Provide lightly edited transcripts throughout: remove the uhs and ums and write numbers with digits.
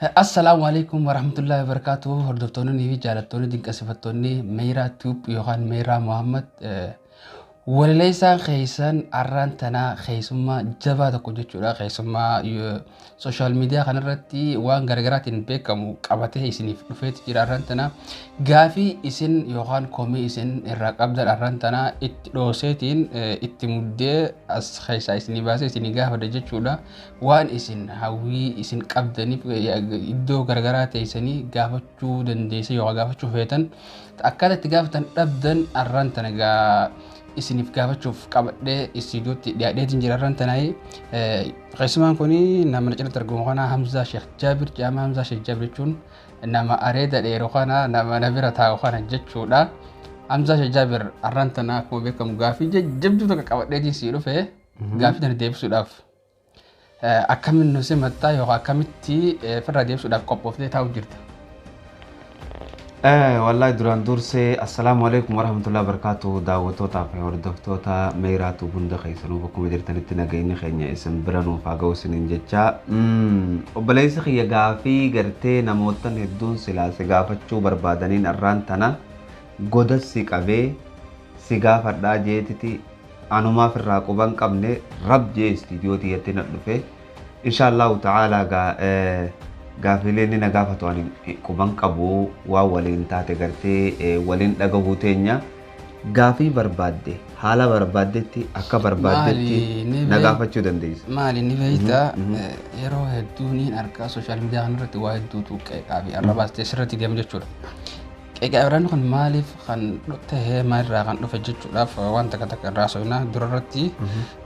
Assalaamu alaikum warahmatullahi wabarakatuh. Hordoftoonni fi jaalattoonni dinqisiifattoonni Meeraa Tube yookaan Meeraa Muhammad, walaleessaan keessan arraan tanaa keessummaa jabaa tokko jechuudha. Keessummaa social media kanarratti waan garaagaraatiin beekamu qabatee isiniif dhufeeti jira arraan tanaa. Gaafii isin yookaan komii isin irraa qabdan arraan tanaa itti dhooseetiin itti muddee as keessaa isinii baasee isinii gaafata jechuudha. Waan isin hawwii isin qabdaniif iddoo garagaraa teessanii gaafachuu dandeessan yookaan gaafachuu feetan akkaataa itti gaafatan dhabdan arraan tana gaa isiniif gaafachuuf qabadhee istiidiyootti dhiyaadheetiin jira arraan tanaa. Keessumaan kun nama na cinatti argamu kana Hamzaa Sheekh Jaabir jedhama. Hamzaa Sheekh Jaabir jechuun nama areeda dheeru kana, nama na bira taa'u kana jechuudha. Hamzaa Sheekh Jaabir, arraan tana akkuma beekamu gaafii jajjabduu tokko qabadheetiin sii dhufe. Gaafii tana deebisuudhaaf akkamiin nu simattaa yookaan akkamitti firraa deebisuudhaaf qophooftee taa'u jirta? Wallahi duraan dursee assalaamu alaikum warahmatullahi wabarakatuh. Daawwattootaa fi hordoftoota Meeraatu hunda keessanuu bakkuma jirtanitti nageenyi keenya isin bira nuuf haa ga'u isiniin jecha. Obboleessi kiyya, gaafii gartee namootan hedduun silaa si gaafachuu barbaadaniin arraan tana goda si qabee si gaafadhaa jeetiti anumaaf irraa quban qabne rab jee istiidiyoo tiyyatti na dhufe. Inshaallahu ta'aalaa gaa gaafiilee inni na gaafatu ani quban qabu, waan waliin taate gartee waliin dhagahuu teenya, gaafii barbaadde haala barbaaddetti akka barbaaddetti na gaafachuu dandeessa. Maali ni beektaa, yeroo hedduu niin argaa social media kanarratti waa hedduutu qeeqaa fi arrabaas ta'e sirratti deemu jechuudha. Qeeqaa biraan kun maaliif kan ta'e, maalirraa kan dhufe jechuudhaaf waan takka takka irraa soofna. Durarratti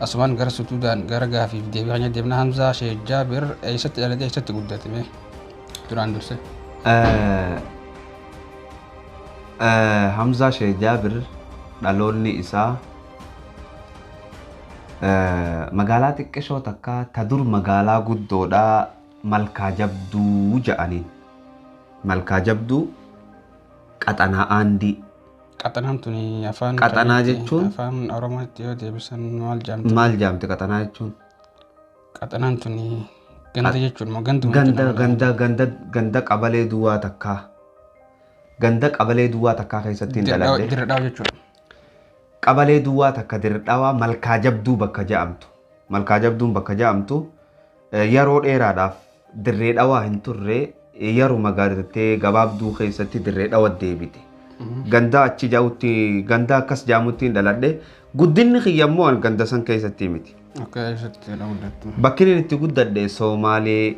asumaan gara sutuudhaan gara gaafiif deebii kan deemna. Hamzaa Sheekh Jaabir eessatti dhalatee, eessatti guddatame duraan durse? Hamzaa Sheekh Jaabir dhaloonni isaa magaalaa xiqqishoo takka ta dur magaalaa guddoodhaa Malkaa Jabduu jedhaniin. Malkaa Jabduu, Qaxanaa Aandii. Qaxanaan tuni afaan Qaxanaa jechuun? Afaan Oromootti yoo deebisan maal jedhamti? Maal jedhamti qaxanaa jechuun? Qaxanaan tuni ganda jechuun moo ganduma? Ganda, ganda, ganda, ganda qabalee duwwaa takkaa. Ganda qabalee duwwaa takkaa keessatti hin dhaladhe. Dirradhaa jechuudha. Qabalee duwwaa takka Dirradhaawaa Malkaa Jabduu bakka jedhamtu. Malkaa Jabduun bakka jedhamtu yeroo dheeraadhaaf Dirree Dhawaa hin turre, yeruma gartee gabaabduu keessatti Dirree Dhawa deebite. Ganda achi jahutti, ganda akkas jaamutti hin dhaladhe. Guddinni kiyya immoo ganda san keessatti miti. Akka eessatti dha guddattu? Bakki inni itti guddadhe Soomaalee,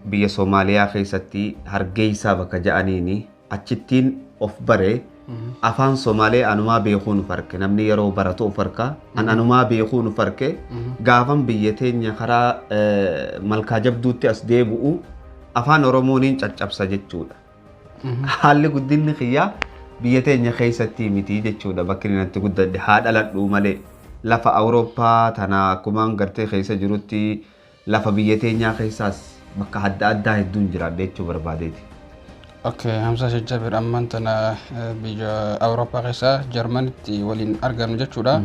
biyya Soomaaliyaa keessatti Hargeysaa bakka ja'aniini achittiin of bare. Afaan Somaalee anumaa beekuun of arke. Namni yeroo baratu of arka, an anumaa beekuun of arke. Gaafan biyya teenya karaa Malkaa Jabduutti as deebi'u afaan Oromooniin caccabsa jechuudha. Haalli guddinni kiyyaa biyya teenya keessatti miti jechuudha. Bakki inni itti guddadhe haa dhaladhu malee lafa Awurooppaa tana akkumaan gartee keessa jirutti lafa biyya teenyaa keessaas bakka adda addaa hedduun jiraadha jechuu barbaadeeti. Okay, Hamzaa Sheekh Jaabir ammaan tana biyya Awurooppaa keessaa Jarmanitti waliin argamnu jechuudha.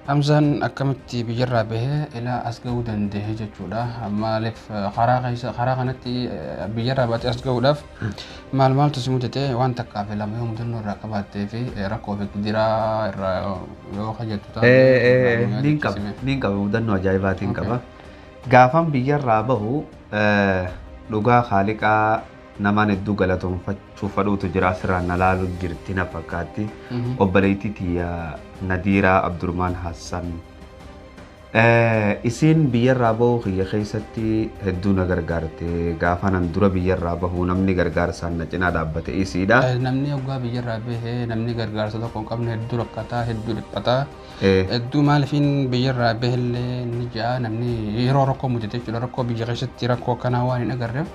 Hamzaan akkamitti biyyarraa bahee ilaa as gahuu danda'e jechuudha. Maaliif karaa keessa karaa kanatti biyyarraa baatee as gahuudhaaf maal maaltu si mudate? Waan takkaa fi lama yoo mudannoo irraa qabaattee fi rakkoo fi gidiraa irraa yoo hojjettu taate. Niin qaba, niin qaba, mudannoo ajaa'ibaatiin qaba. Gaafan biyyarraa bahu dhugaa Haaliqaa namaan hedduu galatoonfachuu fadhuutu jira, asirraan na laalu jirti na fakkaatti. Obboleettii tiyya Nadiiraa Abdurmaan Hassan. Isiin biyyarraa bahuu kiyya keessatti hedduu na gargaarte. Gaafa nan dura biyyarraa bahuu namni gargaarsaan na cinaa dhaabbate isiidha. Namni hoggaa biyyarraa bahee namni gargaarsa tokko hin qabne hedduu rakkataa, hedduu dhiphataa. Hedduu maaliifin biyyarraa bahellee ni ja'a namni yeroo rakkoo mudate jechuudha. Rakkoo biyya keessatti rakkoo akkanaa waan hin agarreef.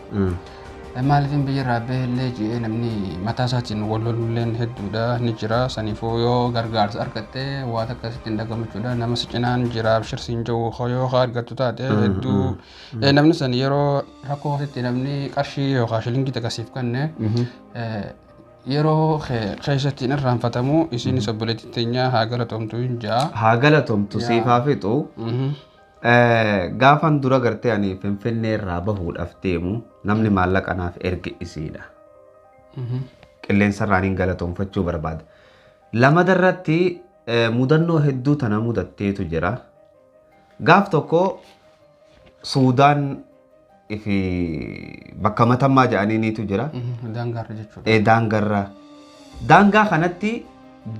Maaliifin biyyarraa bahellee jedhee namni mataa isaatiin wal lolulleen hedduudha ni jira. Saniifuu yoo gargaarsa argatte waa takka sitti hin dhagamu jechuudha. Nama si cinaan jira, abshir siin jiru yoo argattu taate hedduu namni san yeroo rakkoo sitti namni qarshii yookaan shilingii takka siif kenne yeroo keessatti hin irraanfatamu. Isiinis obboleettii teenyaa haa galatoomtu hin ja'a. Haa galatoomtu, siif haa fixu. Gaafan dura gartee ani Finfinnee irraa bahuudhaaf deemu namni maallaqa naaf erge isiidha. Qilleensa irraan hin galatoonfachuu barbaada. Lamada irratti mudannoo hedduu tana mudatteetu jira. Gaaf tokko Suudaan fi bakka Matammaa jedhaniiniitu jira. Daangaarra jechuudha. Daangarra. Daangaa kanatti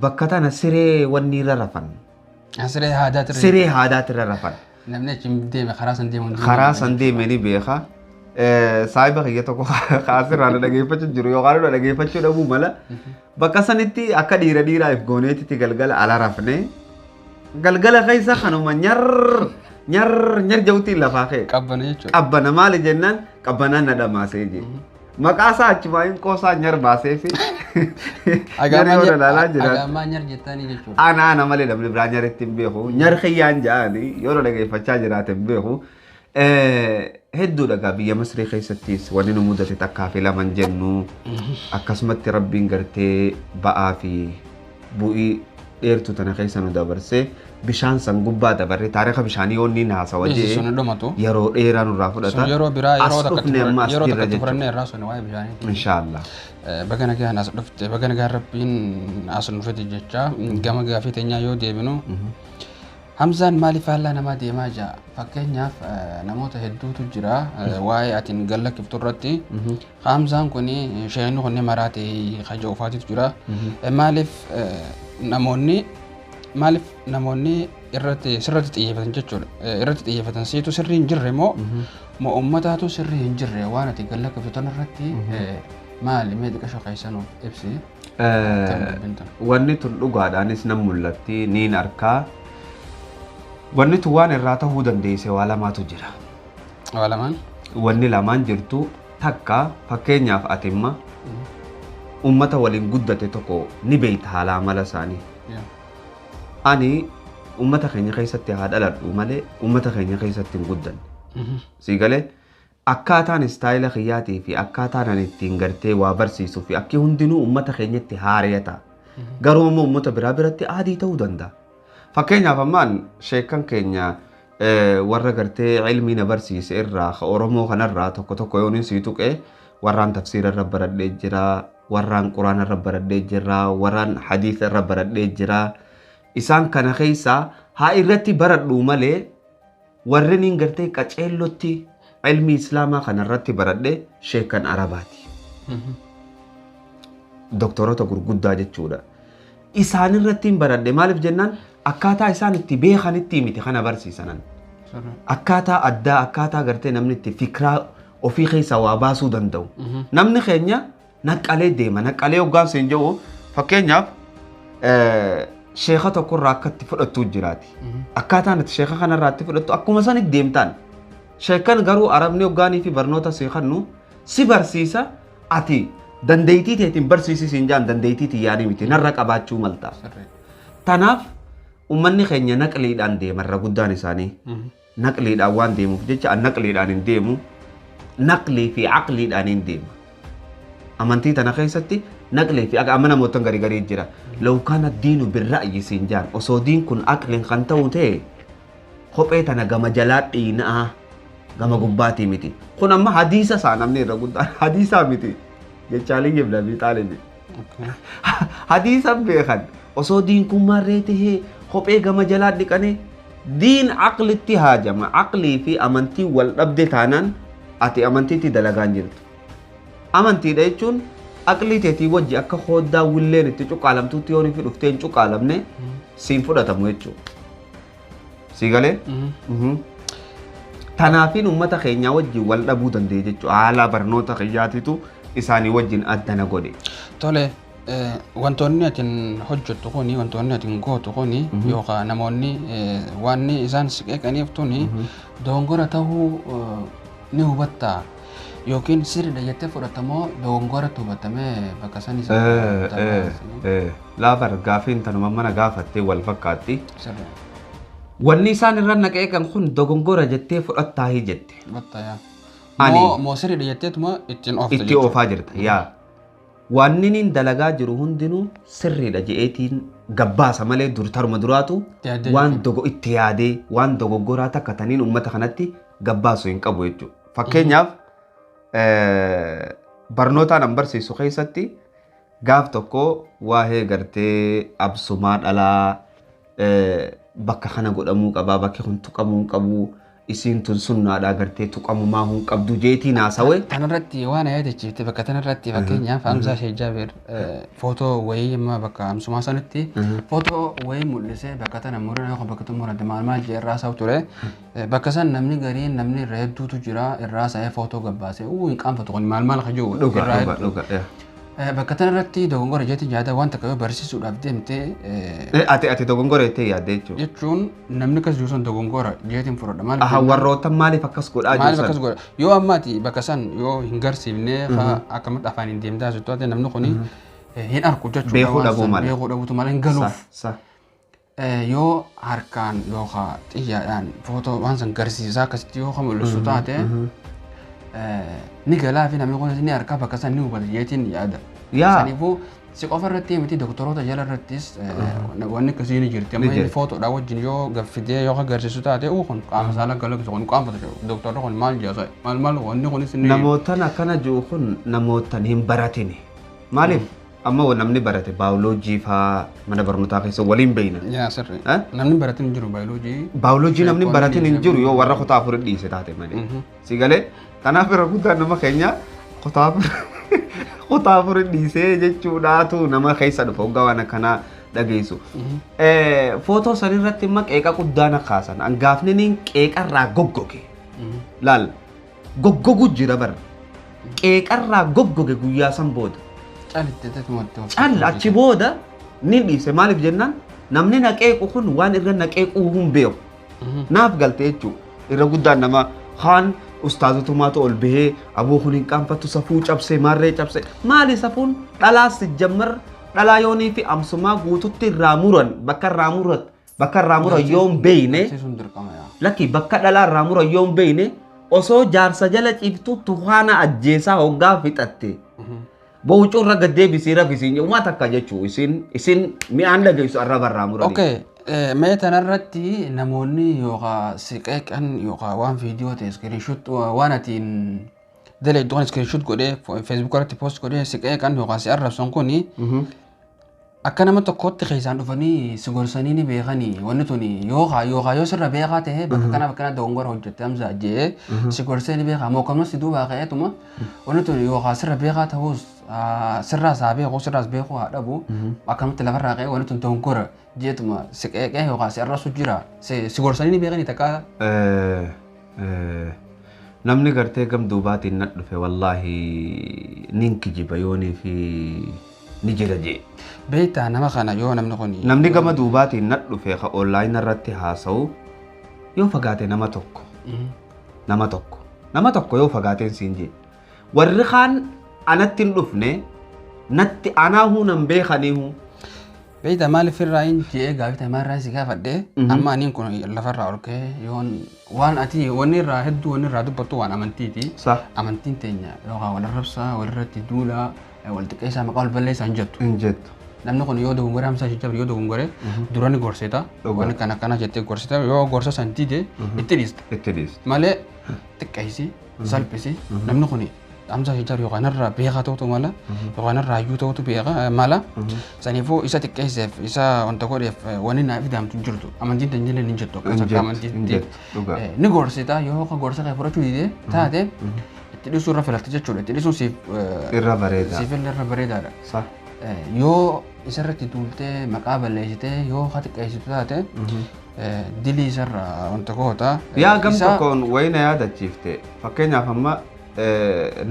bakka tana siree wanni irra rafan. Siree haadaatirra. Siree haadaatirra rafan. Namni achi deeme karaa san deemu hundi. Karaa san deeme ni beeka. Saahiba kiyya tokko kaasirraa na dhageeffachuu jiru yookaan na dhageeffachuu dhabuu mala. Bakka sanitti akka dhiira dhiiraa if gooneetitti galgala ala rafne. Galgala keessa kanuma nyar nyar nyar jawutiin lafaa ka'e. Qabbana jechuudha. Qabbana maali jennaan qabbanaan na dhamaasee jee. Maqaa isaa achumaa hin qoosaa nyar baasee fi nyar yoo ilaalaa jiran. Agaamaa nyar jettanii jechuudha. Ana ana malee namni biraa nyaritti hin beeku. Nyar kiyyaan ja'anii yoo na dhageeffachaa jiraate hin beeku. Hedduudha gaa biyya Masrii keessattis wanni nu mudate takkaa fi laman jennu akkasumatti Rabbiin gartee ba'aa fi bu'ii dheertuu tana keessa nu dabarsee bishaan san gubbaa dabarree taarika bishaanii yoo inni haasawa Dhiisi jee sun dhumatu. Yeroo dheeraa nurraa fudhata. Sun yeroo biraa yeroo As takka dhufne amma as yeroo jirra takka jechuudha. furannee irraa sun waa'ee bishaanii. Inshaallah. Baga nagaan as dhufte, baga nagaan Rabbiin as nu fide jecha gama gaafii teenyaa yoo deebinu, Hamzaan maaliif faallaa namaa deemaa jira? Fakkeenyaaf namoota hedduutu jira waa'ee atiin galla kiftu irratti. Hamzaan kun sheekni kun maraate kaja ufaatitu jira. Maaliif namoonni maaliif namoonni irratti sirratti xiyyeeffatan jechuudha. Irratti xiyyeeffatan siitu sirrii hin jirre moo moo uummataatu sirrii hin jirre waan ati galla kiftu tan irratti maali mee xiqqasho keessa nuuf ibsi. Wanni tun dhugaadhaanis nan mul'atti niin arkaa. Wanni tun waan irraa ta'uu dandeesse waa lamaatu jira. Waa lamaan. Wanni lamaan jirtu takka fakkeenyaaf ati imma uummata waliin guddate tokko ni beekta haala amala isaanii. Ani uummata keenya keessatti haa dhaladhu malee uummata keenya keessatti hin guddanne. Sii galee akkaataan istaayila kiyyaatii fi akkaataan ani ittiin gartee waa barsiisuu fi akki hundinuu uummata keenyatti haaree ta'a. Garuu immoo uummata biraa biratti adii ta'uu danda'a. Fakkeenyaaf ammaan sheekan keenya warra gartee ilmii na barsiise irraa Oromoo kanarraa tokko tokko yoon sii tuqee warraan tafsiira irra baradhee jira, warraan quraana irra baradhee jira, warraan hadiisa irra baradhee jira. Isaan kana keessaa haa irratti baradhu malee warri niin gartee qaceellotti ilmi islaamaa kanarratti baradhee sheekan Arabaati. Doktoroota gurguddaa jechuudha. Isaan irratti hin baradhe maaliif jennaan akkaataa isaan itti beekanitti miti kana barsiisanan. Akkaataa addaa akkaataa gartee namni itti fikiraa ofii keessaa waa baasuu danda'u. Namni keenya naqqalee deema. Naqqalee hoggaan siin jedhu fakkeenyaaf sheeka tokkorraa akka itti fudhattu jiraati. Akkaataan itti sheeka kanarraa itti fudhattu akkuma sanitti deemtaan. Sheekan garuu Arabni hoggaanii fi barnoota sii kennu si barsiisa ati dandeettii teetiin barsiisi siin jaan dandeettii xiyyaanii miti narra qabaachuu malta. Tanaaf uummanni keenya naqliidhaan deema irra guddaan isaanii. Naqliidhaan waan deemuuf jecha an naqliidhaan hin deemu naqlii fi aqliidhaan hin deema. Amantii tana keessatti naqlii fi amma namoota garii garii jira. Law kaana diinu birra'yi siin jaan osoo diin kun aqliin kan ta'u ta'e kophee tana gama jalaa dhiinaa gama gubbaatii miti. Kun amma hadiisa isaa namni irra guddaan hadiisaa miti jechaalee ibn Abi Xaalib. Hadiisa beekan osoo diin kun marree tahee kophee gama jalaa dhiqanii diin aqlitti haajama aqlii fi amantii wal dhabde taanaan ati amantiitti dalagaan jirtu. Amantiidha jechuun aqlii teetii wajji akka hoddaa willeen itti cuqqaalamtutti yoo fi dhuftee hin cuqqaalamne siin fudhatamu jechuudha. Sii galee? Tanaafiin uummata keenyaa wajjin wal dhabuu danda'e jechuudha. Haala barnoota kiyyaatitu isaanii wajjin addana godhe. Tole, wantoonni atiin hojjettu kuni wantoonni atiin gootu kuni yookaan namoonni waan isaan si qeeqaniif tuni dogongora ta'uu ni hubatta yookiin sirriidha jettee fudhatamoo dogongoratti hubatamee bakka san isa Laafar gaafiin tanuma mana gaafattee wal fakkaatti. Wanni isaan irra na qeeqan kun dogongora jettee fudhattaahi jette. Hubatta yaa. Ani Moo sirriidha jetteetuma ittiin oofta itti oofaa jirta yaa. Waan inni dalagaa jiru hundinuu sirriidha je'eetiin gabbaasa malee dur taruma duraatu waan dogo itti yaadee waan dogoggoraa takka taniin uummata kanatti gabbaasu hin qabu jechuudha. Fakkeenyaaf barnootaan an barsiisu keessatti gaaf tokko waa'ee gartee absumaa dhalaa bakka kana godhamuu qabaa, bakki kun tuqamuu hin qabu, isiin tun sunnaadhaa gartee tuqamumaa hin qabdu jeetiin haasawe. Tanarratti waan yaadachiifte bakka tanarratti fakkeenyaaf Hamzaa Sheekh Jaabir footoo wayii amma bakka Hamsumaa sanitti footoo wayii mul'isee bakka tana murina yookaan bakka tun murante maal maal jee irraa haasa'u ture. Bakka san namni gariin namni irra hedduutu jira irraa haasa'ee footoo gabbaasee uu hin qaanfatu kun maal maal kajuu irraa hedduu. Bakka tanarratti dogongora jeetiin yaada waan takka yoo barsiisuudhaaf deemte Ati dogongora jettee yaadde jechuudha. Jechuun namni akkas jiru sun dogongora jeetiin fudhadha. Maaliif Aha jennaan warroota maaliif akkas godhaa jiru maaliif san? Akkas godha? Yoo ammaati bakka san yoo hin garsiifne akkamatti afaan hin deemtaa jirtu taate namni kuni hin arku jechuudha. Beekuu waan dhabuu san mala. Beekuu dhabuutu mala hin galuuf. Sa. Yoo harkaan yookaan xiyyaadhaan footoo waan san garsiisaa akkasitti yoo kan mul'isu taate ni galaa fi namni kunis ni arkaa bakka san ni hubata jeetiin yaada. Saniifuu si qofa irratti miti doktoroota jala irrattis wanni akkasii ni jirti. Amma Ni inni jirti. footoodhaa wajjin yoo gaffidee yoo agarsiisu taate uu kun qaama saalaa galaqisu kun qaanfata jedhu. Doktorri kun maal jedha maal maal wanni kunis ni. Namootan akkana jiru kun namootan hin baratini. Maaliif? Amma namni barate baayoloojii faa mana barnootaa keessa waliin beeyna. Yaa sirri. Eh? Namni baratin hin jiru baayoloojii. Baayoloojii namni baratin hin jiru yoo warra kutaa afurii dhiise taate malee. Si galee kanaaf irra guddaan nama keenya kutaa afurii dhiisee jechuudhaatu nama keessa dhufa hoggaa waan akkanaa dhageessu. Footoo san irratti immoo qeeqa guddaa na kaasan. Angaafni niin qeeqarraa goggoge. Laal goggogu jira bara. Qeeqarraa goggoge guyyaa san booda. Calitti teetumatti. Cal achi booda ni dhiise maaliif jennaan namni na qeequ kun waan irra na qeequu hin beeku. Naaf galte jechuudha. Irra guddaan nama kaan ustaazotumaatu ol bahee aboo kun hin qaanfattu safuu cabsee maarree cabsee maali safuun dhalaas jammar dhalaa yoonii fi amsumaa guututti irraa muran bakka irraa muran bakka irraa muran yoo hin beeyne Barsiisuun dirqama yaa. Lakki bakka dhalaa irraa muran yoo hin beeyne osoo jaarsa jala ciiftu tuhaana ajjeesaa hoggaa fixatte. Boucuu irra gad deebisii rafisiin uumaa takka jechuu isin isin mi'aan dhageessu arraba irraa muranii. Okay, mee tanarratti namoonni yookaan si qeeqan yookaan waan viidiyoo ta'e screenshot waan atiin dalaydu kan screenshot godhee Facebook irratti post godhee si qeeqan yookaan si arrabsan kuni akka nama tokkootti keessaan dhufanii si gorsanii ni beekanii wanni tuni yookaan yookaan yoo sirra beekaa ta'e bakka kana bakka kana dogongora hojjette Hamza jee si gorsee ni beekaa moo akkasumas si duubaa ka'eetuma wanni tuni yookaan sirra beekaa ta'us sirraas haa beeku sirraas beekuu haa dhabu akkanumatti lafarraa ka'ee wanni tun dogongora jeetuma si qeeqee yookaan si arrabsu jira si gorsanii ni beekanii takka. Namni gartee gam duubaatiin na dhufe wallaahi nin kijiba yoonii fi ni jira jee. Beektaa nama kana yoo namni kun. Namni gama duubaatiin na dhufe ka onlaayinii irratti haasa'u yoo fagaate nama tokko. Nama tokko. Nama tokko yoo fagaateen siin jee. Warri kaan anatti hin dhufne natti anaahuu nan beekaniihu. Beektaa maaliif irraa hin je'ee gaafii ta'e maal irraa si gaafadhe amma aniin kun lafarraa ol ka'ee yoon waan ati wanni irraa hedduu wanni irraa dubbattu waan amantiiti. Amantiin teenya yookaan wal arrabsaa walirratti duulaa wal xiqqeessaa maqaa wal balleessaa hin jettu. Hin jettu. Namni kun yoo dogongore Hamzaa Sheekh Jaabir yoo dogongore dura ni gorsita. Wanni kana akkana jettee gorsita yoo gorsa san dide itti dhiista. Itti dhiista. Malee xiqqeessi salphisi namni kun Hamzaa Sheekh Jaabir yookaan irraa beekaa ta'utu mala yookaan irraa hayyuu ta'utu beeka mala. Saniifuu isa xiqqeesseef isa wanta godheef wanni naaf idaamtu hin jirtu. Amantiin teenyillee hin jettu akkas akka amantiitti. Ni gorsita yoo gorsa kee fudhachuu dide taate itti dhiisuu irra filatta jechuudha. Itti dhiisuun siif irra bareedaa. Siif illee irra bareedaadha. Yoo isarratti duultee maqaa balleessitee yoo haa xiqqeessitu taate dilii isarra wanta goota. Yaa gam tokkoon wayii na yaadachiifte fakkeenyaaf amma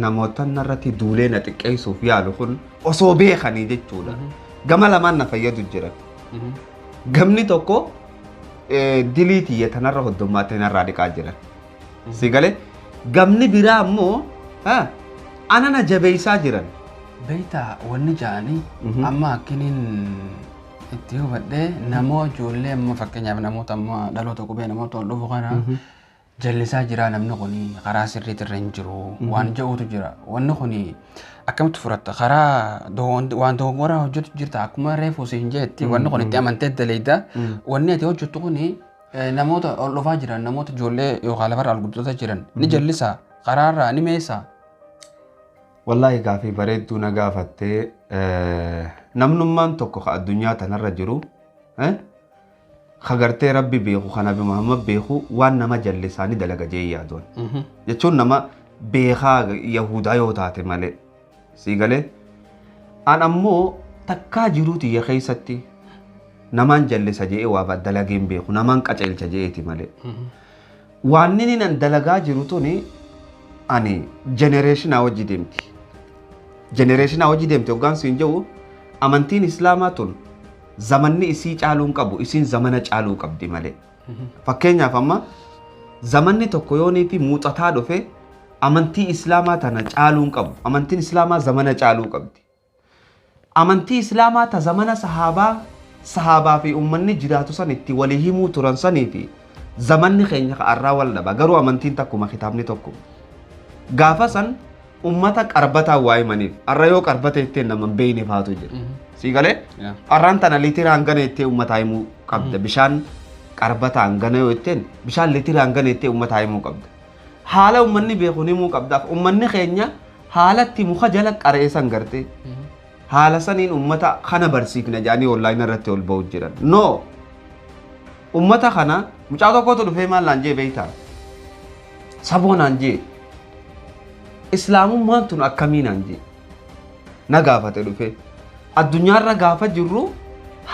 namoota narratti duulee na xiqqeessuuf yaalu kun osoo beekanii jechuudha. Gama lamaan na fayyadu jiran. Gamni tokko dilii tiyya tanarra hoddommaatee narraa dhiqaa jiran. Si galee gamni biraa immoo ana na jabeessaa jiran. Beektaa wanni ja'anii amma akkiniin itti hubadhee namoo ijoollee amma fakkeenyaaf namoota amma dhaloota qubee namoota ol dhufu kana Jallisaa jira, namni kun karaa sirriitirra hin jiru waan jedhutu jira. Wanni kun akkamitti fudhatta? Karaa waan dogongoraa hojjetu jirta, akkuma reefu siin jeetti wanni kun itti amantee daleeyda. Wanni ati hojjettu kun namoota ol dhufaa jiran, namoota ijoollee yookaan lafarra ol guddataa jiran ni jallisa, karaarraa ni meessa. Wallaahi, gaafii bareedduu na gaafattee. Namnummaan tokko ka addunyaa tanarra jiru, ka gartee Rabbi beeku, kan Nabi Muhammad beeku, waan nama jallisaa ni dalaga jee yaaduun. Jechuun nama beekaa Yahudaa yoo taate malee. Sii galee? An ammoo takkaa jiruu tiyya keessatti namaan jallisa jee waa dalageen beeku, namaan qaceelcha jeeti malee. Waan inni nan dalagaa jiru tuni ani generation wajji deemti. Generation wajji deemti hoggaan siin jedhu, amantiin Islaamaa tun zamanni isii caaluu hin qabu, isiin zamana caaluu qabdi malee. Fakkeenyaaf, amma zamanni tokko yoonii fi muuxataa dhufe amantii Islaamaa tana caaluu hin qabu. Amantiin Islaamaa zamana caaluu qabdi. Amantii Islaamaa ta zamana sahaabaa fi uummanni jiraatu san itti walii himuu turan sanii fi zamanni keenya ka arraa wal dhaba. Garuu amantiin takkuma, kitaabni tokko. Gaafa san ummata qarbataa waa himaniif, arra yoo qarbata ittiin nama hin beekne faatu jira. Sii galee? Arraan tana liitira hangana ittee uummataa himuu qabda. Bishaan qarbata hangana yoo itteen, bishaan liitira hangana ittee uummataa himuu qabda. Haala uummanni beekuun himuu qabdaaf. Uummanni keenya haalatti muka jala qaree san gartee haala saniin uummata kana barsiifna jedhanii online irratti ol ba'u jiran. No! Uummata kana mucaa tokkotu dhufee maal naan jee beektaa? Saboo naan jee. Islaamummaan tun akkamii naan jee. Na gaafate dhufee. Addunyaarra gaafa jirru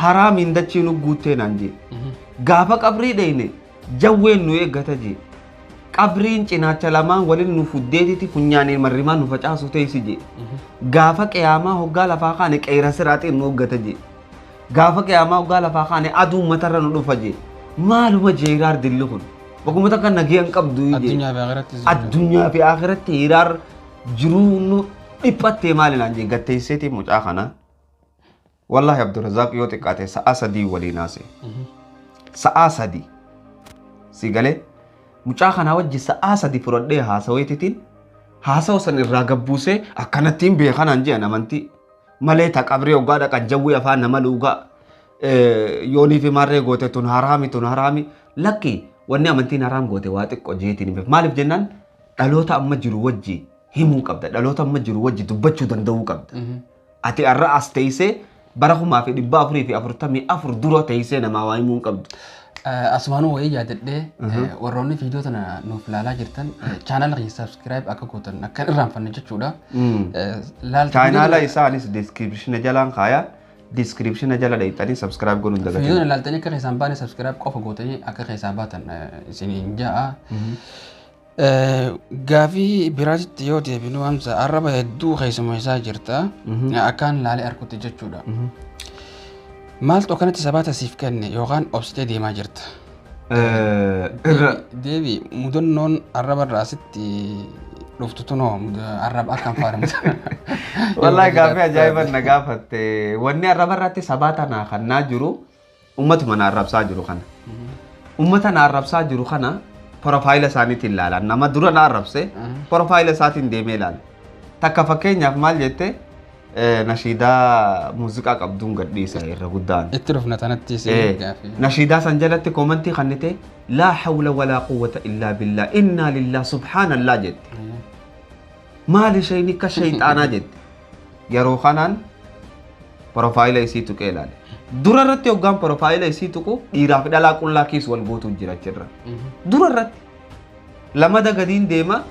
haraamiin dachii nu guuttee naan jee. Gaafa qabrii dheyne jawween nu eeggata jee. Qabriin cinaacha lamaan waliin nu fuddeetiti funyaaniin marrimaan nu facaasu teessi jee. Gaafa qiyaamaa hoggaa lafaa kaane qeera siraaxiin nu eeggata jee. Gaafa qiyaamaa hoggaa lafaa kaane aduun matarra nu dhufa jee. Maaluma jee, hiraar dilli kun. Bakkuma takka nagee hin qabdu jee. Addunyaa fi akhiratti. Addunyaa fi akhiratti hiraar jiruu nu dhiphattee maali naan jee gatteesseeti mucaa kana. Wallaahi Abdurrazaaq, yoo xiqqaate sa'a 3 waliin haase. Sa'a 3. Si galee, mucaa kanaa wajji sa'a 3 fudhadhee haasaweetitiin haasawa san irraa gabbuusee akkanattiin beekanaan jedhan amantii. Malee ta qabrii hoggaa dhaqan jawwee afaan nama luugaa yoonii fi maarree goote, tun haraami, tun haraami, lakki, wanni amantiin haraam goote waa xiqqoo jeetiin hin beeku. Maaliif jennaan, dhaloota amma jiru wajji himuu qabda, dhaloota amma jiru wajji dubbachuu danda'uu qabda. Ati har'a as teessee bara 1444 dura teessee namaa waa himuu hin qabdu. Asumaanuu wayii yaadadhee, warroonni viidiyoo tana nuuf ilaalaa jirtan chaanala keenya subscribe akka gootan akka hin irraanfanne jechuudha. Chaanaala isaanis description jalaan kaaya. Description jala dheeyxanii subscribe godhuun Viidiyoo dagatiin. tana ilaaltanii akka keessaan baane subscribe qofa gootanii akka keessaa baatan isiniin ja'a. Gaafii biraatitti yoo deebinu, Hamza, arraba hedduu keessummeessaa jirta. Akkaan laalee arkutti jechuudha. Maaltu akkanatti sabaata siif kenne yookaan obsitee deemaa jirta? Irra Deebi, mudannoon arraba irraa asitti dhuftu tunoo arraba akkam faadhamta? Wallahi, gaafii ajaa'iban na gaafatte. Wanni arraba irratti sabaata naa kannaa jiru ummatuma na arrabsaa jiru kana. Ummata na arrabsaa jiru kana profile isaaniitiin ilaala. Nama dura na arrabse profile isaatiin deemee ilaala. Takka fakkeenyaaf maal jette, nashiidaa muuziqaa qabduun gadhiisa irra guddaan. Itti dhufna tanatti si gaafii. Nashiidaa san jalatti comment kannite, "Laa hawla walaa quwwata illaa billaa, innaa lillah, subhaanallah" jette. Maali isheen akka shayxaanaa jette. Yeroo kanaan profile isii tuqee ilaale. Dura irratti hoggaan profile isii tuqu dhiiraa fi dhalaa qullaa keessa wal gootu jira achirra. Dura irratti. Lamada gadiin deema,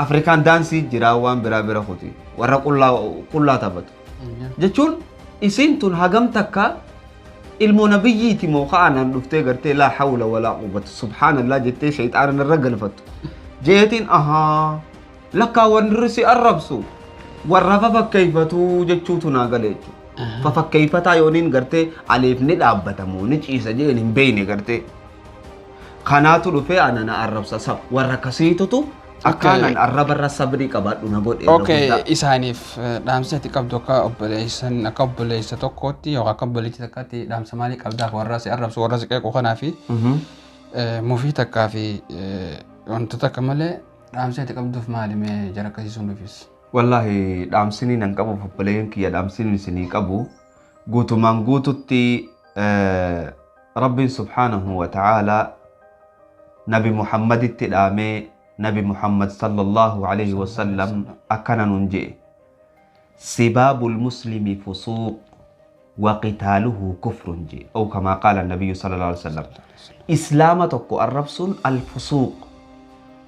Afrikaan dance jira, waan biraa bira kuti. Warra qullaa qullaa taphatu. Jechuun isiin tun hagam takka ilmoo nabiyyiiti moo ka'anaan dhuftee gartee "Laa hawla walaa quwwata, subhaanallah" jettee shayxaana irra galfattu. Jeetiin ahaa, lakkaa warri si arrabsu warra fafakkeeffatu jechuutu naa gale jechuudha. Fafakkeeffataa yooniin gartee aliif ni dhaabbatamu ni ciisa jeen hin beekne gartee. Kanaatu dhufee ana na arrabsa, sab warra akkasiitutu akkaanan arrabarra sabrii qabaadhu na godhe irra Okay, guddaa. isaaniif dhaamsa ati qabdu akka obboleessan, akka obboleessa tokkootti yookaan akka obboleettii takkaatti dhaamsa maalii qabdaaf warra si arrabsu, warra si qeequ kanaa fi Mufii takkaa fi wantoota akka malee dhaamsa itti qabduuf maali mee jara akkasii dhufis? Wallaahi dhaamsinii nan qabuuf obboleeyyan kiyya, dhaamsinii isinii qabu guutumaan guututti Rabbiin subhaanahu wa ta'aalaa Nabi Muhammaditti dhaamee, Nabi Muhammad sallallahu alaihi wasallam akkana nun je'e: sibaabul muslimi fusuuq wa qitaaluhu kufrun je'e, أو كما قال النبي صلى الله عليه وسلم. Islaama tokko arrabsuun al-fusuuq,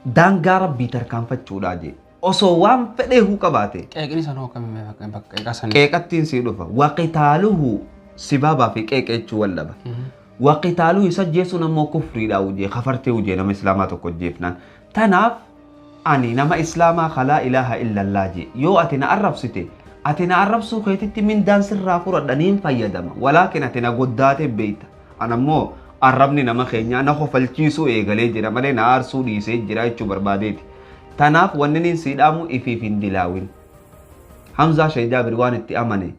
daangaa Rabbii tarkaanfachuudha je'e, osoo waan fedheehuu qabaate. Qeeqni sanoo akkamii bakka qeeqaa sanii? Qeeqattiin sii dhufa. Waqitaaluhu, sibaabaa fi qeeqa jechuu wal dhaba. Waqitaaluhu, isa jeesuun ammoo kufriidha hojii kafartee hojii nama islaamaa tokko jeefnaan. Tanaaf ani nama islaamaa kalaa ilaaha illallaa jee, yoo ati na arrabsite, ati na arrabsuu keetitti mindaan sirraa fudhadhaniin fayyadama. Walaakin ati na goddaatee beeyta. Anammoo arrabni nama keenyaa na kofalchiisuu eegalee jira malee na aarsuu dhiisee jira jechuu barbaadeeti. Tanaaf wanni niin sii dhaamu ifiif hin dilaawin. Hamzaa Sheekh Jaabir waan itti amane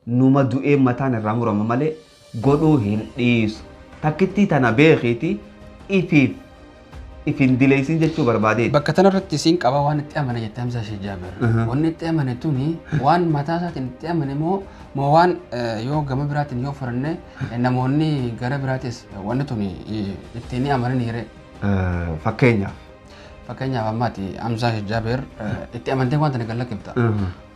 numa du'ee mataan irraa murama malee godhuu hin dhiisu. Takkittii tana beekiiti ifiif if hin dileessin jechuu barbaadeeti. Bakka tanarratti isiin qaba, waan itti amane jettee Hamzaa Sheekh Jaabir. Wanni itti amane tuni waan mataa isaatiin itti amane moo waan yoo gama biraatiin yoo fudhanne namoonni gara biraatis wanni tuni ittiin ni amanan hiree? Fakkeenyaaf. Fakkeenyaaf ammaati Hamzaa Sheekh Jaabir itti amantee waan tana gallaqifta.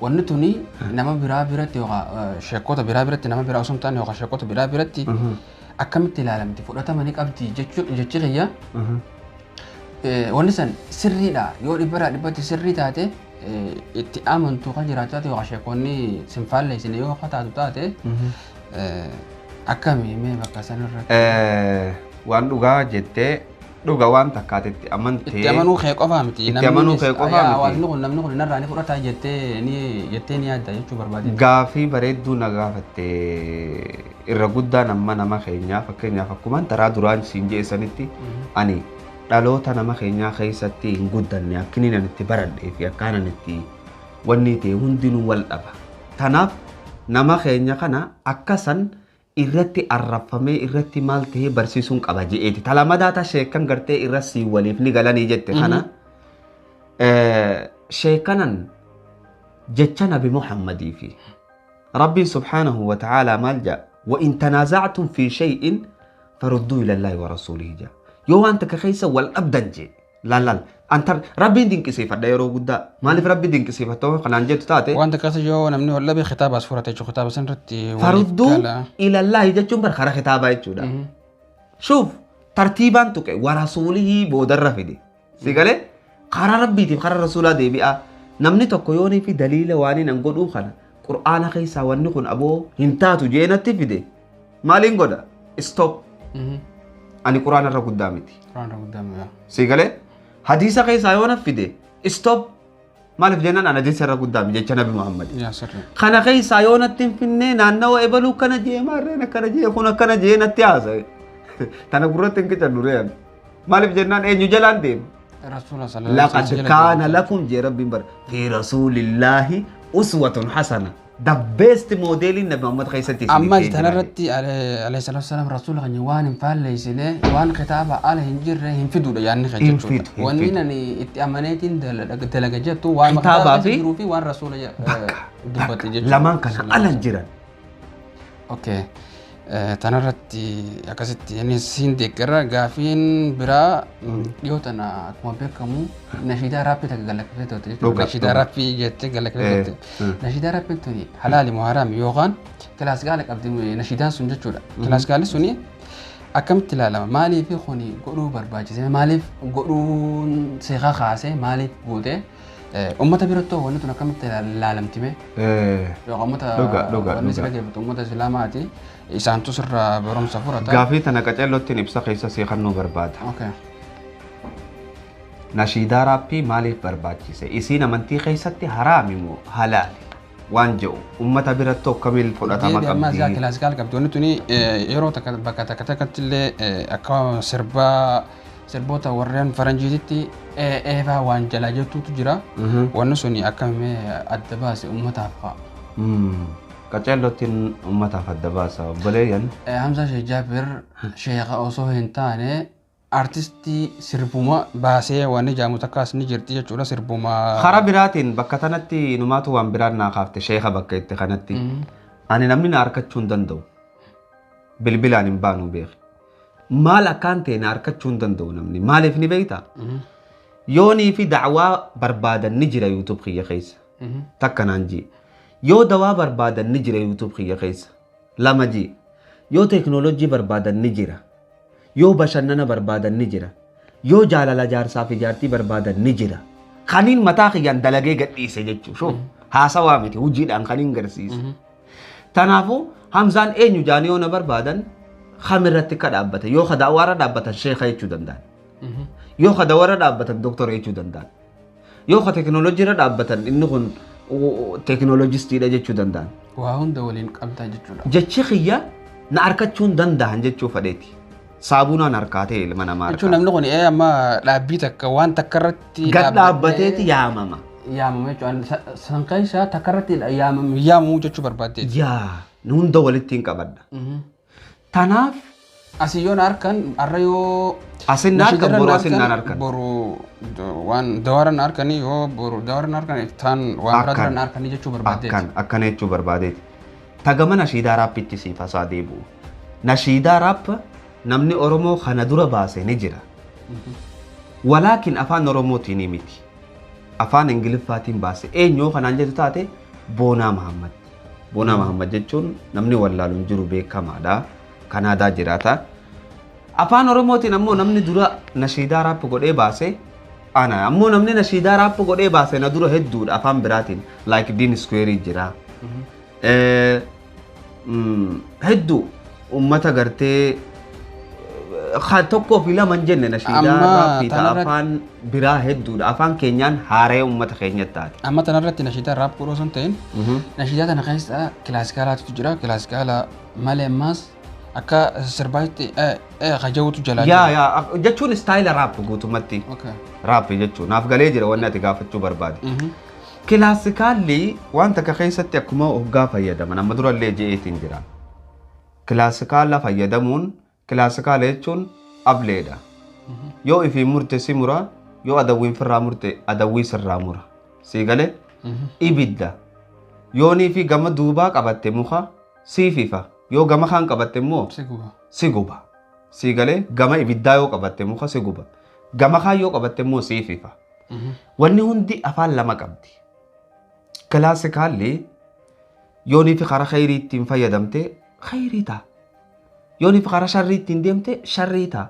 Wanni tuni nama biraa biratti yookaan sheekota biraa biratti, nama biraa osoo hin taane yookaan sheekota biraa biratti akkamitti ilaalamti, fudhatama ni qabdi jechuun jechi kiyya. Wanni san sirriidha yoo dhibbarraa dhibbatti sirrii taate, itti amantu kan jiraatu taate, yookaan sheekonni sin faalleessine yoo akka taatu taate, akkami mee bakka sanirratti? Waan dhugaa jettee, dhuga waan takkaatetti amantee. Itti amanuu kee qofaa miti. Itti amanuu kee qofaa miti. Hawaasni kun, namni kun narraa ni fudhata jettee ni yaadda jechuu barbaade. Gaafii bareedduu na gaafatte. Irra guddaan amma nama keenyaa, fakkeenyaaf akkuma taraa duraan siin jeessanitti, ani dhaloota nama keenyaa keessatti hin guddanne. Akkini ani itti baradhee fi akkaan ani itti wanni ta'e hundinuu wal dhaba. Tanaaf nama keenya kana akka san irratti arrabfamee irratti maal ta'ee barsiisuun qaba je'eeti. Talamadaa sheekan gartee irra sii waliif ni galanii jette kana sheekanan jecha Nabi Muhammadii fi Rabbiin subhaanahu wa ta'aalaa maal jedha? وإن تنازعتم في شيء فردوه إلى الله ورسوله جا. Yoo waan takka keessa wal dhabdan jee, laal laal antar Rabbiin dinqisiifadha yeroo guddaa. Maaliif Rabbi dinqisiifattoo kanaan jettu taate? Wanta keessa yoo namni wal dhabe kitaaba as furate jechuudha. Kitaaba sanarratti waliif فردوه gala. إلى الله jechuun bar karaa kitaabaa jechuudha. شوف tartiibaan tuqe, ورسوله boodarra fide. Si galee, karaa Rabbiitiif karaa rasuulaa deebi'a. Namni tokko yoonii fi daliila waan hin godhuu kana Qur'aana keessaa wanni kun aboo hin taatu jeenatti fide, maaliin godha? Stop. Ani Qur'aana irra guddaa miti. Quraana guddaa mi'a. Si galee, hadiisa keessaa yoo na fide, stop. Maaliif jennaan ani hadiisa irra guddaa miti jecha Nabi Muhammad. Yaa sirri. Kana keessaa yoo natti hin finne, naannawa ebaluu akkana jee, maarreen akkana jee, kun akkana jee natti haasa'e. Tana gurratti hin qicadhu re'an. Maaliif jennaan eenyu jalaan deema? Rasuula صلى الله عليه لقد وسلم. كان لكم jee Rabbiin bara في رسول الله أسوة حسنة. The best model Nabi Muhammad keessatti isinii Amma ta'ee jira. tanarratti عليه الصلاة والسلام rasuula keenya waan hin faalleessine, waan kitaaba ala hin jirre hin fiduudha yaadni kee Hin jechuudha. fidu, hin Wanni fidu. nani itti amaneetiin dalaga jettu waan Kitaabaa kitaaba keessa fi jiruu fi waan rasuula dubbate jechuudha. Lamaan kana ala hin jiran. Okay. Tanarratti akkasitti inni siin deeggara. Gaafiin biraa, dhiyoo tana akkuma beekamu nashiidaa raappii takka galakkifee turte jechuudha. Dhuga, Nashiidaa dhuga. raappii jettee galakkifee turte. Nashiidaa raappiin tuni halaali moo haraami, yookaan kilaasikaala qabdi nashiidaan sun jechuudha. Kilaasikaalli suni akkamitti ilaalama? Maaliif kuni godhuu barbaachise? Maaliif godhuun seeqaa kaase? Maaliif goote? Uummata biratti wanni tun akkamitti ilaalamti mee? Yookaan uummata Dhuga, dhuga, wanni si dhuga. dhaggeeffatu uummata islaamaati. Isaantu sirraa barumsa fudhata. Gaafii tana qaceellottiin ibsa keessa seeqannuu barbaada. Okay. Nashiidaa raappii maaliif barbaachise? Isiin amantii keessatti haraami moo halaali? Waan jedhu uummata biratti akkamiin fudhatama Deebi ammaa isaa qabdi? Kilaasikaal qabdi. Wanni tuni yeroo takka bakka takka takkatti illee akka sirbaa sirboota warreen faranjiititti eefaa waan jalaa jettuutu jira. Wanni suni akkamii adda baase uummataaf fa'a? Qaceellottiin uummataaf adda baasa obboleeyyan. Hamza Sheekh Jaabir sheekha osoo hin taane Artistii sirbuma baasee waan ijaamu takkaas ni jirti jechuudha sirbuma. Karaa biraatiin bakka tanatti numaatu waan biraan naa kaafte sheeka bakka itti kanatti. Ani namni na harkachuu hin danda'u. Bilbilaan hin baanu beeki. Maal akkaan ta'e na harkachuu hin danda'u namni. Maaliif ni beektaa? Yoonii fi da'waa barbaadan ni jira YouTube kiyya keessa. Takka naan jii. Yoo dawaa barbaadan ni jira YouTube kiyya keessa. Lama jii. Yoo teeknooloojii barbaadan ni jira. Yoo bashannana barbaadan ni jira. Yoo jaalala jaarsaa fi jaartii barbaadan ni jira. Kaniin mataa kiyyaan dalagee gadhiise jechuudha. Haasawaa miti, hojiidhaan kaniin garsiise. Kanaafuu Hamzaan eenyu jaanii yoo na barbaadan kamirratti akka dhaabbatan, yoo ka da'waarra dhaabbatan sheeka jechuu danda'an. Yoo ka dawarra dhaabbatan doktora jechuu danda'an. Yoo ka teeknooloojiirra dhaabbatan inni kun teeknooloojistiidha jechuu danda'an. Waa hunda waliin qabdaa jechuudha. Jechi kiyya na harkachuu hin danda'an jechuu fedheeti. Saamunaan harkaa ta'e ilma namaa Jechuun harkaa. Namni kun amma dhaabbii takka waan takka irratti Gad dhaabbateeti yaamama. Yaamama jechuudha. San keessaa takka irratti yaamamu yaamamuu jechuu barbaaddeeti. Yaa, hunda walitti hin qabadha. Tanaaf Asii yoo na harkan har'a yoo asin na harkan, boru asin naan harkan. Boru waan dawaara na harkanii, yoo boru dawaara na harkan iftaan waan biraa Akkan. dura na harkanii jechuu barbaaddeeti. Akkan akkana jechuu barbaadeeti. Tagama nashiidaa raappitti siif hasaa deebi'u. Nashiidaa raap namni Oromoo kana dura baase ni jira. Walaakin afaan Oromootiin miti. Afaan Ingiliffaatiin baase. Eenyu kanaan jettu taate Boonaa Mahammad. Boonaa Mahammad jechuun namni wallaalu hin jiru, beekamaadha. Kanaadaa jiraata. Afaan Oromootiin ammoo namni dura nashiidaa raap godhee baase ana. Ammoo namni nashiidaa raap godhee baase na dura hedduudha afaan biraatiin. Like Dean Square jira. Hedduu uummata gartee tokkoo fi lama hin jenne nashiidaa Amma raappii ta'a tanarratti- afaan biraa hedduudha. Afaan keenyaan haaree uummata keenyatti taate. Amma tanarratti nashiidaa raap godhuu osoo hin ta'in, nashiidaa tana keessa kilaasikaalaatu jira. Kilaasikaala malee ammaas akka sirbaatti kaja'utu jalaa Yaa yaa, jechuun istaayila raap guutumatti. Okay. Raappii jechuun naaf galee jira wanni ati gaafachuu barbaade. Kilaasikaalli waan takka keessatti akkuma hoggaa fayyadaman amma durallee je'eetiin jira. Kilaasikaala fayyadamuun, kilaasikaala jechuun ableedha. Yoo ifiin murte si mura, yoo adawwiin firraa murte adawwii sirraa mura. Sii galee ibidda. Yoonii fi gama duubaa qabatte muka siif ifa. Yoo gama kaan qabatte immoo Si guba. si guba. Sii galee, gama ibiddaa yoo qabatte muka si guba. Gama kaan yoo qabatte immoo siif ifa. Wanni hundi afaan lama qabdi. Kilaasikaalli yoonii fi karaa khayrii ittiin fayyadamte khayrii ta'a. Yoonii fi karaa sharrii ittiin deemte sharrii ta'a.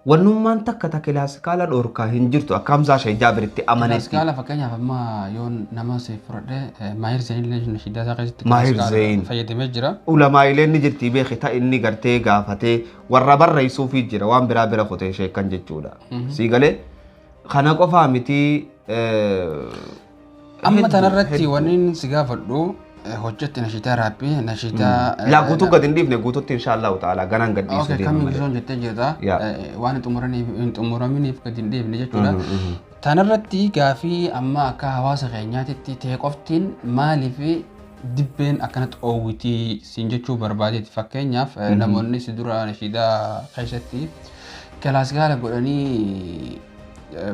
Wannummaan takka ta kilaasikaala dhoorkaa hin jirtu akka Hamzaa Sheek Jaabiritti amanetti. Kilaasikaala fakkeenyaaf amma yoo nama si fudhadhe, Maahir Zain illee nashiidaa isaa keessatti Maahir kilaasikaala Zain. fayyadamee jira. Ulamaa'ileen ni jirti beeki, ta inni gartee gaafatee warra barreessuufii jira, waan biraa bira kutee sheekan jechuudha. Sii galee, kana qofaa miti. Amma Hedduu, tanarratti hedduu. wanni si gaafadhu, hojjette nashiidaa raappii nashiidaa. Laa, guutuu gad hin dhiifne, guututti inshaallahu ta'ala ganaan gad dhiisuu Okay, deema kamiin malee. gizoon jettee jirta. Yaa. Waan hin xumuraminiif gad hin dhiifne jechuudha. Tanarratti gaafii amma akka hawaasa keenyaatitti ta'e qoftiin maaliif dibbeen akkanatti oowwitii siin jechuu barbaadeeti. Fakkeenyaaf namoonni si dura nashiidaa keessatti kilaasikaala godhanii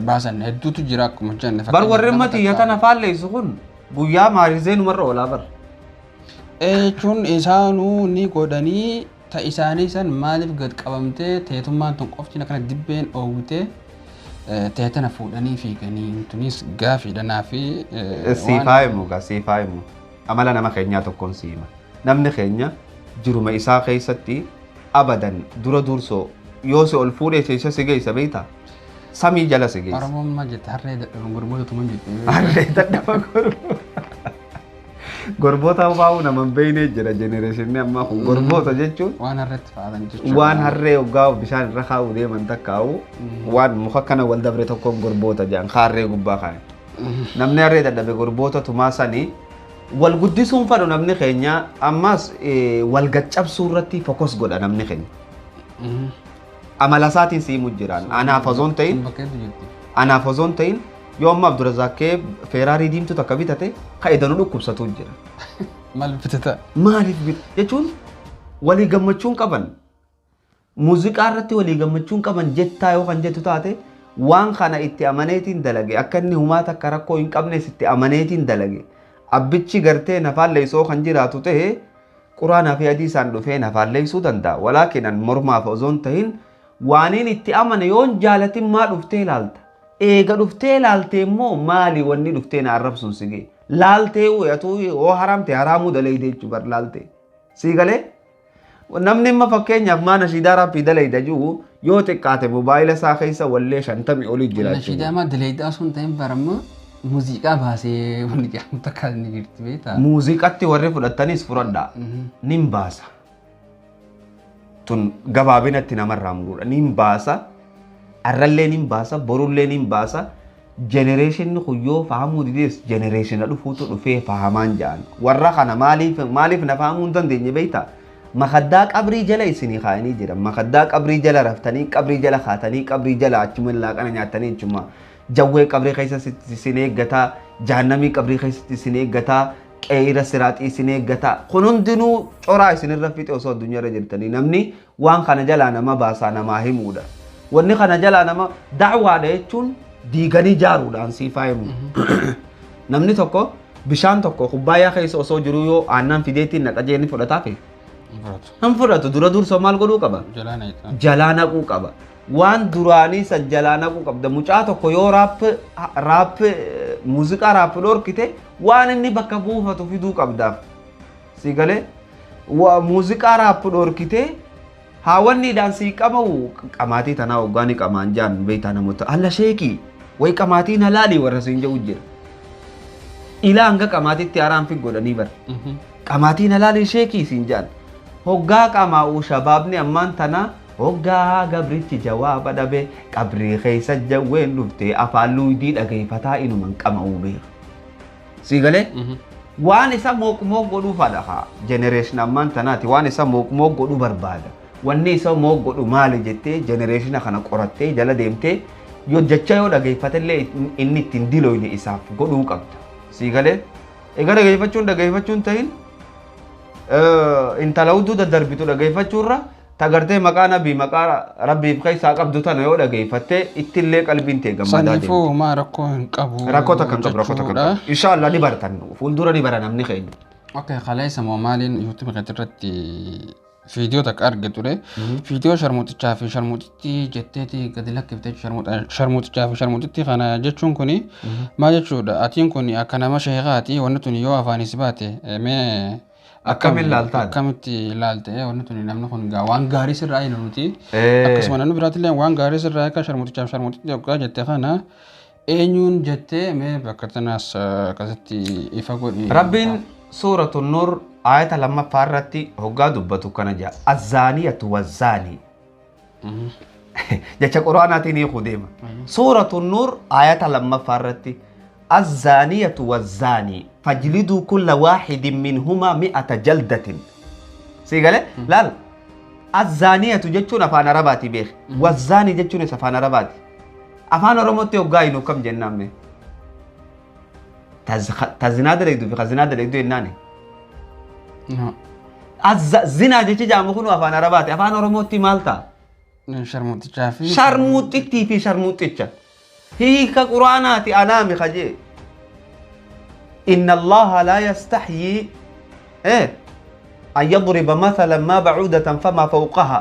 baasan hedduutu jira akkuma jenne. Bar warri Fakkeenyaaf nama amma xiyya takka- tana faalleessu kun guyyaa maarizee numarra oolaa bar. Jechuun isaanuu ni godhanii, ta isaanii san maaliif gad qabamtee teetummaan tun qofti akkana dibbeen oowwitee teetana fuudhanii fiiganii? Tunis gaafiidha naa fi Siifaa himu gaa, siifaa himu. Amala nama keenyaa tokkoon si hima. Namni keenya jiruma isaa keessatti abadan dura dursoo yoo si ol fuudhee isa si geessa beektaa? Samii jala si geessa. Oromoon maal jette? Harree dadhaban gurboota tuman jette. Harree dadhaba gorboota baa'uu nama hin beeknee jira jenereeshinni ammaa kun. Gorboota jechuun waan harreetti fa'aatan jechuudha. Waan harree hoggaa bishaan irra kaa'uu deeman takkaa'u waan muka kana wal dabre tokkoon gorboota jedhan harree gubbaa kaa'e. Namni harree dadhabe gorboota tumaa sanii wal guddisuun fadhu namni keenya ammas wal gaccabsuu irratti focus godha namni keenya. Amala isaatiin siimu jiraan. Anaaf osoo hin ta'in Bakka hedduu jirti. Anaaf osoo hin ta'in, yoo amma Abdurrazaaqee Feeraarii diimtuu takka bitate ka idanuu dhukkubsatu jira. Maal bitata? Maaliif bita jechuun walii gammachuun qaban. Muuziqaa irratti walii gammachuun qaban jettaa yoo kan jettu taate, waan kana itti amaneetiin dalage, akka inni humaa takka rakkoo hin qabnes itti amaneetiin dalage. Abbichi gartee nafaalleessoo kan jiraatu ta'e quraanaa fi hadiisaan dhufee nafaalleessuu danda'a. Walaakin an mormaaf osoo hin tahin waaniin itti amane yoon jaalatin maa dhuftee ilaalta? Eega dhuftee ilaalte immoo maali wanni dhuftee na arrabsuun si ga'e? Laaltee atuu yoo haramte haraamuu dalayde jechuu bar laaltee. Sii galee? Namni imma fakkeenyaaf maa nashiidaa raappii dalayda jiru yoo xiqqaate mobaayila isaa keessa wallee 50 olii jira. Nashiidaa maa dalaydaa sun ta'in baramma muuziqaa baasee wanni jedhamu takka ni jirti beektaa. Muuziqatti warri fudhattanis fudhadhaa. Nin baasa. Tun gabaabinatti namarraa muruudha. Nin baasa. Arrallee nin baasa. Borullee nin baasa. Generationni kun yoo fahamuu didees generationa dhufuutu dhufee fahamaan ja'an. Warra kana maaliif na fahamuu hin dandeenye beektaa? Makaddaa qabrii jala isinii kaa'anii jiran. Makaddaa qabrii jala raftanii, qabrii jala kaatanii, qabrii jala achuma laaqana nyaatanii achuma jawwee qabrii keessa isin eeggataa, jahannamii qabrii keessatti isin eeggataa, qeeyira siraaxii isin eeggataa. Kun hundinuu coraa isinirra fixe osoo addunyaarra jirtanii. Namni waan kana jalaa nama baasaa namaa himuudha. Wanni kana jalaa nama da'waadha jechuun diiganii jaaruudhaan siifaa himu. Namni tokko bishaan tokko kubbaayyaa keessa osoo jiruu yoo aannan fideetiin naqa jee ni fudhataa fi hin fudhatu. Dura dursoo maal godhuu qaba? Jalaa naqxa. Jalaa naquu qaba. Waan duraanii san jalaa naquu qabda. Mucaa tokko yoo raap raap muuziqaa raap dhorkite waan inni bakka buufatu fiduu qabdaaf. Si galee muuziqaa raap dhorkite haawwanniidhaan sii qamawu qamaatii tanaa hoggaanii qamaan jaan beektaa namoota alla sheekii wayi qamaatiin halaalii warra siin jedhu jira. Ilaa hanga qamaatiitti haraan fi godhanii bara. Qamaatiin halaalii sheekii siin jaan. Hoggaa qamaa'u shabaabni ammaan tana hoggaa gabrichi jawaaba dhabe qabrii keessa jawween dhuftee afaan luudii dhageeffataa inuman qama'uu beeka. Sii galee? Waan isa mooq godhuu fadha haa generation ammaan tanaati waan isa mooq godhuu barbaada. Wanni isa mooq godhu maali jettee generationa kana qorattee jala deemtee yoo jecha yoo dhageeffatellee inni ittiin diloyne isaaf godhuu qabda. Sii galee? Egaa dhageeffachuun tahin intala hudduu daddarbitu dhageeffachuurra tagartee maqaa nabii maqaa rabbiif keessaa qabdu tana yoo dhageeffatte ittillee qalbiin tee gammadaa deemti. Saniifuu maa rakkoo hin qabu. Rakkoo takka hin qabu, rakkoo takka hin qabu. Inshaallah ni baratan, fuuldura ni bara namni keenya. Okay, kaleessa moo maaliin YouTube irratti viidiyoo takka arge ture. Viidiyoo sharmuuxichaa fi sharmuuxittii jetteeti gadi lakkiftee. Sharmuuxichaa fi sharmuuxittii kana jechuun kuni maal jechuudha? Atiin kun akka nama sheekaati, wanni tuni yoo afaanis baate mee Akkamiin laaltaan? Akkamitti ilaalte wanni tuni? Namni kun gaa waan gaarii sirraa hin nuti. Akkasuma namni biraatillee waan gaarii sirraa akka sharmuuxichaa fi sharmuuxittii yoggaa jette kana eenyuun jettee mee bakka tanaas akkasitti ifa godhi. Rabbiin suuratu Nur ayata lammaffaa irratti hoggaa dubbatu kana jedha. Azzaaniyatu wazzaanii. Jecha quraanaatiin hiikuu deema. Suuratu Nur ayata lammaffaa irratti azzaaniyatu wazzaanii fajliduu kulla waaxidin minhumaa mi'ata jaldatin. Sii galee? Laal. Azzaaniyatu jechuun afaan Arabaati beek. Wazzaanii jechuunis afaan Arabaati. Afaan Oromootti hoggaa hinu kam jennaan mee? Ta zinaa dalaydu fi ka zinaa dalaydu jennaani. No. Zinaa jechi jedhamu kun afaan Arabaati. Afaan Oromootti maal ta'a? Sharmuuxichaa fi Sharmuuxittii fi sharmuuxicha. Hiika quraanaati anaami kajee. Inna Allaha laa yastaxyii an yadriba mathalan maa bacuudatan famaa fawqaha.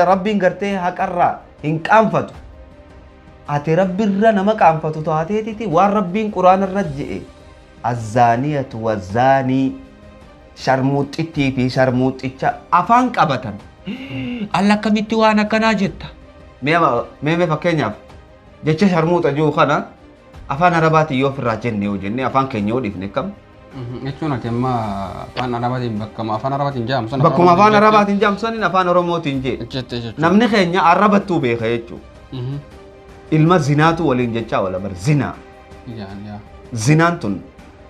Rabbiin gartee haqarraa hin qaanfatu. Ati rabbirra nama qaanfatu taateetiti waan rabbiin quraanarra je'e. Azzaaniyatu wazzaanii, sharmuuxittii fi sharmuuxicha afaan qabatan. Alla akkamitti waan akkanaa jetta? Mee fakkeenyaaf jecha sharmuuxa jiru kana afaan Arabaatiin yoo ofirraa jenne, yoo jenne afaan keenya yoo dhiifne kam? Jechuun ati amma afaan Arabaatiin bakkuma afaan Arabaatiin jedhamu sana Bakkuma afaan Arabaatiin jedhamu saniin afaan Oromootiin jee. jette jechuudha. Namni keenya arrabattuu beeka jechuudha. Ilma zinaatu waliin jechaa oola bar zinaa. Yaa yaa. Zinaan tun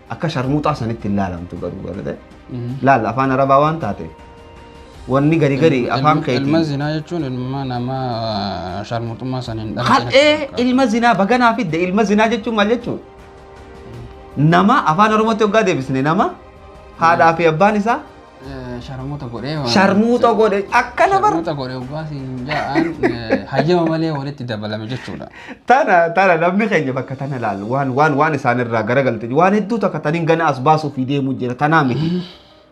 akka sharmuuxaa sanitti hin laalamtu garuu garuu laal afaan Arabaa waan taateef wanni gari gari afaan Ilma keetiin. zinaa jechuun ilma nama sharmuuxummaa saniin dhalate. Hadhee ilma zinaa baganaa fidde. Ilma zinaa jechuun maal jechuudha? Nama afaan Oromootti hoggaa deebisne nama haadhaa fi abbaan isaa Sharmuuta godhee. Sharmuuta godhe akkana bara. Sharmuuta godhee oggaasiin ja'an hayyama malee walitti dabalame jechuudha. Tana namni keenya bakka tana laalu waan isaan irraa garagalte waan hedduu takka taniin gana as baasuuf deemuu jira tanaa miti.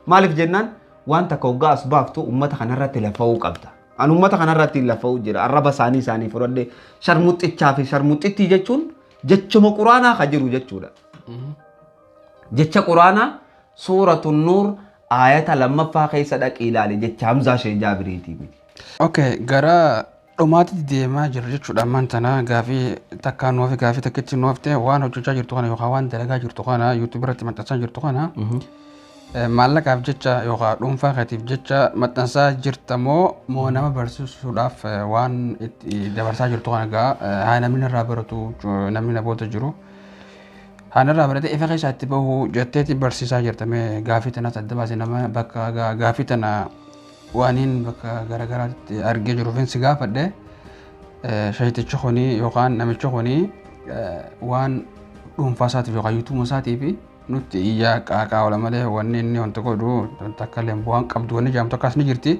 Maaliif jennaan waan takka hoggaa as baaftu uummata kanarratti lafa'uu qabda. An uummata kanarratti lafa'uu jira arraba isaanii fudhadhee sharmuxxichaa fi sharmuxxittii jechuun jechuma quraanaa ka jiru jechuudha. Jecha quraanaa suuratu nuur aayata 2ffaa keessa dhaqii ilaali jecha Hamzaa Shee Jaabiriitii miti. Okay, gara dhumaatitti deemaa jirra jechuudha ammaan tana gaafii takkaan nuuf gaafii takkitti nuuf ta'e waan hojjechaa jirtu kana yookaan waan dalagaa jirtu kana YouTube irratti maxxansaa jirtu kana maallaqaaf jecha yookaan dhuunfaa keetiif jecha maxxansaa jirta moo nama barsiisuudhaaf waan itti dabarsaa jirtu kana gaa haa namni irraa baratu namni namoota jiru. Haa narraa baratee ifa keessaa itti bahu jetteeti barsiisaa jirta mee gaafii tanas adda baasee nama bakka gaafii tana waaniin bakka garaagaraatti argee jiruufin si gaafadhe shayitichi kuni yookaan namichi kuni waan dhuunfaa isaatiif yookaan yuutuuma isaatiif nutti iyyaa qaaqaa oola malee wanni inni wanta godhu takka illee bu'aan qabdu wanni jaamtu akkas ni jirti.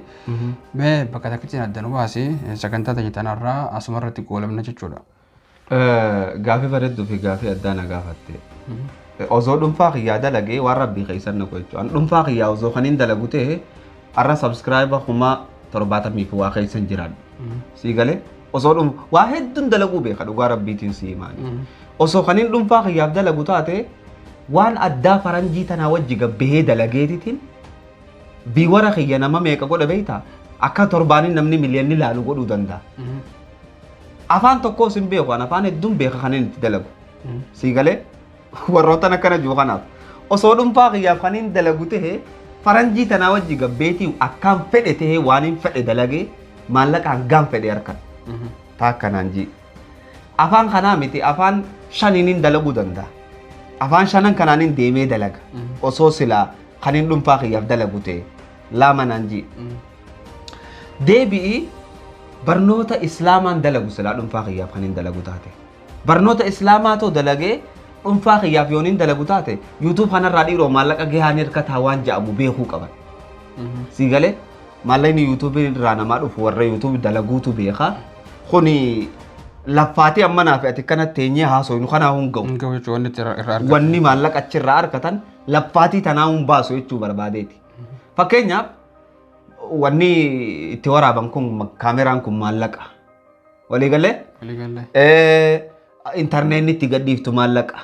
Mee bakka takkitti adda nu baasi sagantaa teenya tanarraa asuma irratti goolamna jechuudha. Gaafii bareedduu fi gaafii addaa na gaafatte. Osoo dhuunfaa kiyyaa dalagee waan rabbii keessan na gochuu. An dhuunfaa kiyyaa osoo kan hin dalagu ta'e har'a sabskiraayiba 70,000 fi waa keessan jiraadhu. Sii galee osoo dhuunfaa waa hedduun dalaguu beeka dhugaa rabbiitiin sii himaani. Osoo kan hin dhuunfaa kiyyaaf dalagu taate waan addaa faranjii tanaa wajji gabbahee dalageetitiin biiwara kiyya nama meeqa godha beektaa? Akka torbaaniin namni miliyoonni laalu godhuu danda'a. Afaan tokkos hin beeku an afaan hedduun beeka kan inni itti dalagu. Sii galee warroota akkana jiru kanaaf osoo dhuunfaa kiyyaaf kan hin dalagu ta'e faranjii tanaa wajji gabbeetii akkaan fedhe ta'e waan hin fedhe dalagee maallaqa hangaan fedhe harkan. Taakkanaan jii. Afaan kanaa miti afaan shaniin hin dalaguu danda'a. Afaan shanan kanaan hin deemee dalaga. Osoo silaa kan hin dhuunfaa kiyyaaf dalagu ta'e laamanaan jii. Deebi'ii barnoota islaamaan dalagu silaa dhuunfaa kiyyaaf kan hin dalagu taate. Barnoota islaamaa too dalagee dhuunfaa kiyyaaf yoon hin dalagu taate YouTube kanarraa dhiiroo maallaqa gahaan hirkataa waan jedhamu beekuu qaban. Sii galee maallaqni YouTube irraa namaa dhufu warra YouTube dalaguutu beeka. Kuni laffaatee amma naaf ati kana teenyee haasofnu kanaa hin ga'u. Hin ga'u jechuun wanni irraa argatan. Wanni maallaqa achirraa argatan laffaatii tanaa hin baasu jechuu barbaadeeti. Fakkeenyaaf wanni itti waraaban kun kaameraan kun maallaqa. Waliigalee? Waliigalee. Intarneetni itti gadhiiftu maallaqa.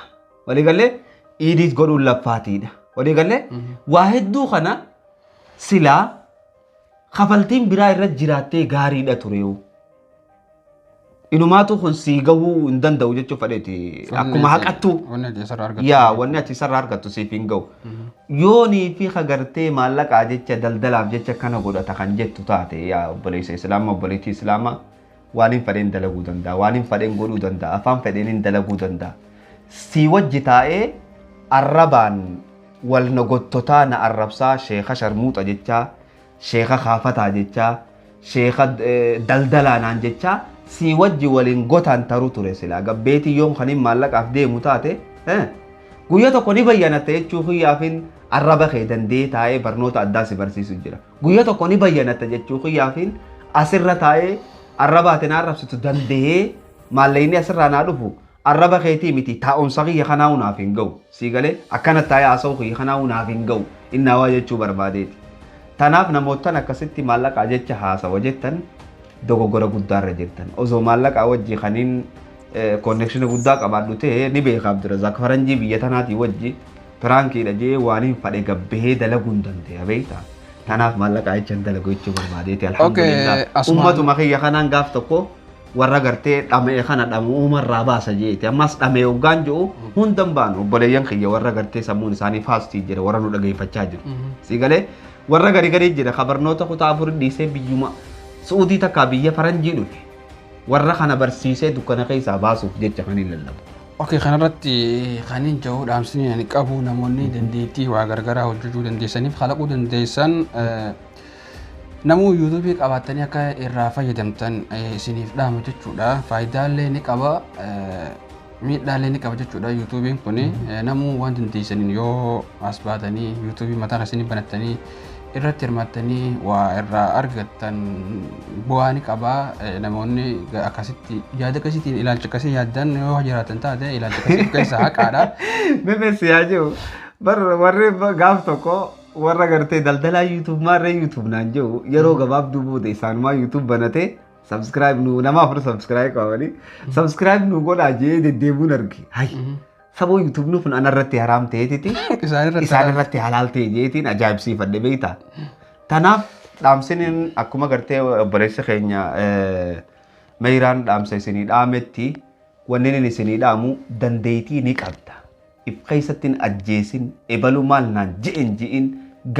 Waliigalee? Idiit godhuun laffaatiidha. Waliigalee? Waa hedduu kana silaa kafaltiin biraa irra jiraattee gaariidha tureewu. Inumaatu kun sii gahuu hin danda'u jechuuf fedheeti. Akkuma haqattu. Wanni ati isarraa argattu. Yaa wanni ati isarraa argattu siif hin gahu. Yoonii fi hagartee maallaqaa jecha daldalaaf jecha kana godhata kan jettu taate yaa obboleessa Islaamaa obboleettii Islaamaa waan hin fedheen dalaguu danda'a waan hin fedheen godhuu danda'a afaan fedheen hin dalaguu danda'a. Sii wajji taa'ee arrabaan wal nogottotaa na arrabsaa sheeka sharmuuxa jechaa sheeka kaafataa jechaa sheeka daldalaa naan jechaa sii wajji waliin gotaan taruu ture silaa gabbeetii yoon kan hin maallaqaaf deemu taate guyyaa tokko ni bayyanatta jechuu kiyyaafin arraba kee danda'ee taa'ee barnoota addaa si barsiisu jira. Guyyaa tokko ni bayyanatta jechuu kiyyaafin asirra taa'ee arraba ati na arrabsitu danda'ee maallaqni asirraa naa dhufu arraba keetii miti taa'umsa kiyya kanaa naaf hin ga'u. Sii galee akkana taa'ee haasa'u kiyya kanaa naaf hin ga'u innaa waa jechuu barbaadeeti. Tanaaf namootaan akkasitti maallaqaa jecha haasawa jettan dogoggora guddaarra jirtan. Osoo maallaqaa wajji kaniin konneekshina guddaa qabaadhu ta'e ni beeka Abdurrazaaq faranjii biyya tanaatii wajji piraankiidha jee waan hin fadhe gabbahee dalaguu hin danda'e beektaa. Tanaaf maallaqaa jecha hin dalagu jechuu barbaadeeti alhamdulillah. Ummatuma kiyya kanaan gaaf tokko warra gartee dhama'e kana dhama'uumarraa baasa jeeti. Ammas dhama'e hoggaan jiru hundan baanu obboleeyyan kiyya warra gartee sammuun isaanii faastii jira warra nu dhageeffachaa jiru. Sii galee warra gari gari jira kabarnoota kutaa 4 dhiisee biyyuma Suudii takkaa biyya faranjii dhufe warra kana barsiisee dukkana keessaa baasuuf jecha kan hin lallabu. Okay, kanarratti kan hin jiru dhaamsni ani qabu namoonni dandeettii waa gargaraa hojjechuu dandeessaniif kalaquu dandeessan namuu yuutuubii qabaatanii akka irraa fayyadamtan isiniif dhaamu jechuudha. Faayidaalee ni qaba miidhaalee ni qaba jechuudha yuutuubiin kuni namuu waan dandeessaniin yoo as baatanii yuutuubii mataa keessanii banattanii Irratti hirmaattanii waa irraa argattan bu'aa ni qabaa. Namoonni akkasitti yaada akkasiitiin ilaalcha akkasii yaaddan yoo jiraatan taate ilaalcha akkasii of keessaa haqaadha. Meme siyaa jiru bar warri gaaf tokko warra gartee daldalaa YouTube maarree YouTube naan jiru yeroo gabaabduu booda isaanumaa YouTube banatee subscribe nu nama afur subscribe qabanii subscribe nu godhaa jee deddeebuun arge. Hay saboo YouTube nu kun anarratti haraam ta'eetiti Isaan irratti halaal ta'e jeetiin ajaa'ibsiifadhe beektaa. Tanaaf dhaamsiniin akkuma gartee obboleessa keenya Meyraan dhaamsa isinii dhaametti wanni inni isinii dhaamu dandeettii ni qabda. If keessatti hin ajjeesin ebalu maal naan je'in ji'in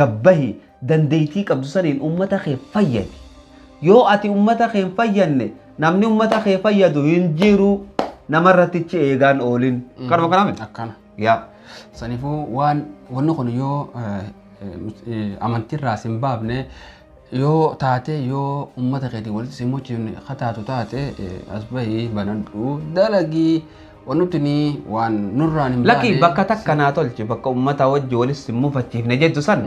gabbahi dandeettii qabdu saniin uummata kee fayyadi. Yoo ati uummata kee hin fayyadne namni uummata kee fayyadu hin jiru namarratti eegaan oolin. Kanuma kanaa miti? Akkana. Yaa. Saniifuu waan wanni kun yoo amantiirraa sin baafne yoo taate yoo uummata keetiin walitti si muchiifne kataatu taate as bahii banadhu dalagii wanni tuni waan nurraan hin Lakki bakka takka naa tolche bakka uummata wajji walis hin mufachiifne jettu san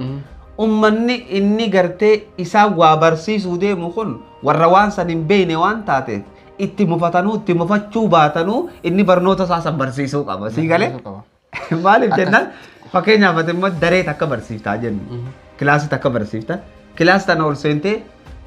ummanni inni gartee isaan waa barsiisuu deemu kun warra waan san hin beekne waan taateef itti mufatanuu itti mufachuu baatanuu inni barnoota isaa san barsiisuu qaba. Sii galee? Maaliif jennaan fakkeenyaaf ati immoo daree takka barsiiftaa jennu kilaasii takka barsiifta kilaasii tana ol seentee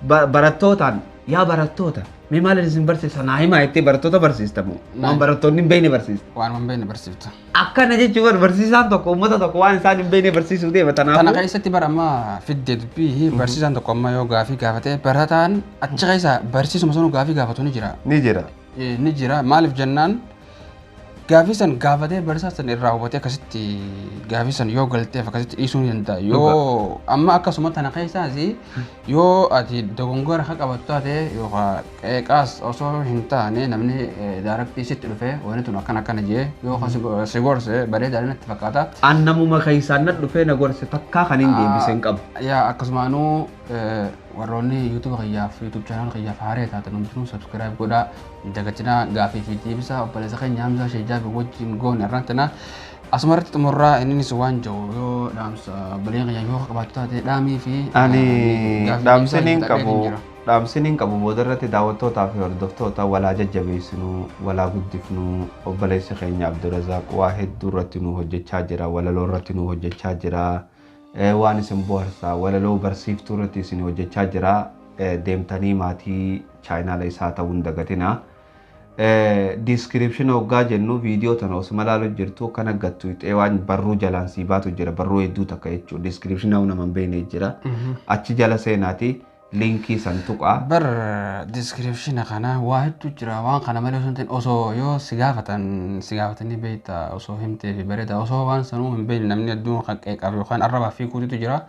barattootaan yaa barattoota mee maal isin barsiisa naa himaa jettee barattoota barsiista moo waan barattoonni hin beekne barsiista. Waan hin beekne barsiifta. Akkana jechuun barsiisaan tokko uummata tokko waan isaan hin beekne barsiisuu deema Tana tanaafuu. keessatti bara amma fiddee dubbii barsiisaan tokko amma yoo gaafii gaafate barataan achi keessa barsiisuma sanuu gaafii gaafatu ni jira. Ni jira. Ni jira maaliif jennaan gaafii san gaafatee barsiisaa san irraa hubatee akkasitti gaafii san yoo galteef akkasitti dhiisuu ni danda'a. Yoo amma akkasuma tana keessaas yoo ati dogongora akka qabattu taate yookaan qeeqaas osoo hin taane namni daaraktii sitti dhufe wanni tun akkana akkana jee yoo si gorse bareedaa natti fakkaata. An namuma keessaan na dhufee na gorse takkaa kan hin deebise hin qabu. Yaa akkasumaanuu warroonni YouTube kiyyaaf YouTube channel kiyyaaf haaree taatan hundinuu subscribe godhaa dagatinaa gaafii fi deebisaa obboleessa keenya Hamzaa Sheejaafi wajjin goone irraan tana asuma irratti xumurraa innis waan jiru yoo dhaamsa obboleen keenya yoo qabaattu taate dhaamii fi Ani gaafii dhaamsiniin deebisaa qabu jira. dhaamsiniin qabu boodarratti daawwattootaa fi hordoftoota walaa jajjabeessinuu walaa guddifnuu obboleessi keenya Abdurazaaq waa hedduu irratti nu hojjechaa jira walaloo irratti nu hojjechaa jira waan isin bohaarsaa walaloo barsiiftuu irratti isin hojjechaa jira deemtanii maatii chaayinaala isaa ta'uu hin dagatinaa. Diskiripshin hoggaa jennu viidiyoo tana osuma ilaalu jirtu kan aggattu hixee waan barruu jalaan sii baatu jira barruu hedduu takka jechuudha diskiripshin nama hin beekne jira achi jala seenaati liinkii san tuqaa. Bar diskiripshina kana waa hedduu jira waan kana malee osoo hin ta'in osoo yoo si gaafatan si gaafatanii beekta osoo himtee fi bareeda osoo waan sanuu hin beekne namni hedduun kan qeeqaaf yookaan arrabaaf fiiguutu jira.